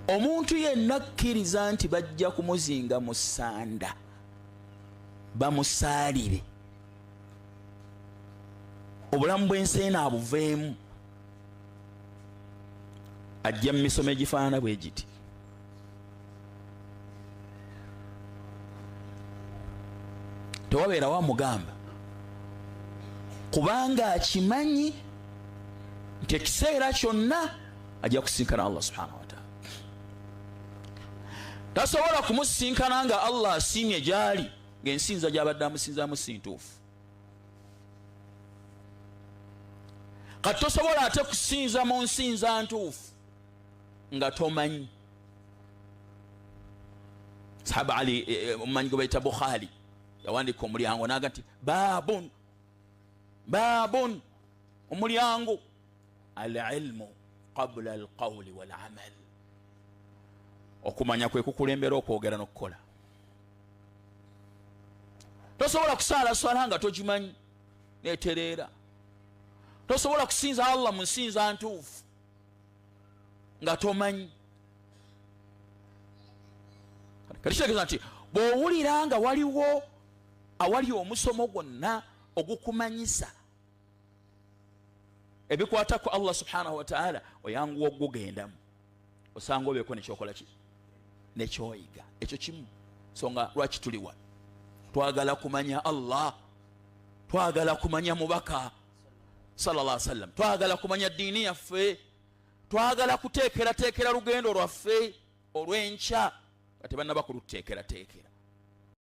Omuntu yenna akkiriza nti bajja kumuzinga mu ssanda bamusaalire, obulamu bw'ensi eno abuveemu, ajja mu misomo egifaanana bwe giti. Tewabeerawo amugamba, kubanga akimanyi nti ekiseera kyonna ajja kusinkana Allah subhanahu wataala. Tasobola kumusinkana nga Allah asiimye gyali, ng'ensinza gyabadde amusinzamu si ntuufu. Kati tosobola ate kusinza mu nsinza ntuufu nga tomanyi. Sahaba Ali, omumanyi gwe bayita Bukhari, yawandika omulyango naga nti babun babun, omulyango alilmu qabula alqawli walamal, okumanya kwe kukulembera okwogera n'okukola. Tosobola kusaala swala nga togimanyi netereera, tosobola kusinza Allah mu nsinza ntuufu nga tomanyi. Kati kitegeeza nti bw'owulira nga waliwo awali omusomo gwonna ogukumanyisa ebikwata ku Allah subhanahu wataala, oyanguwa okugugendamu, osanga obeeko nekyokola ki nekyoyiga. Ekyo kimu songa lwaki tuli wano, twagala kumanya Allah, twagala kumanya mubaka sallallahu alaihi wasallam, twagala kumanya ddiini yaffe, twagala kuteekerateekera lugendo lwaffe olw'enkya nga tebannaba kuluteekerateekera.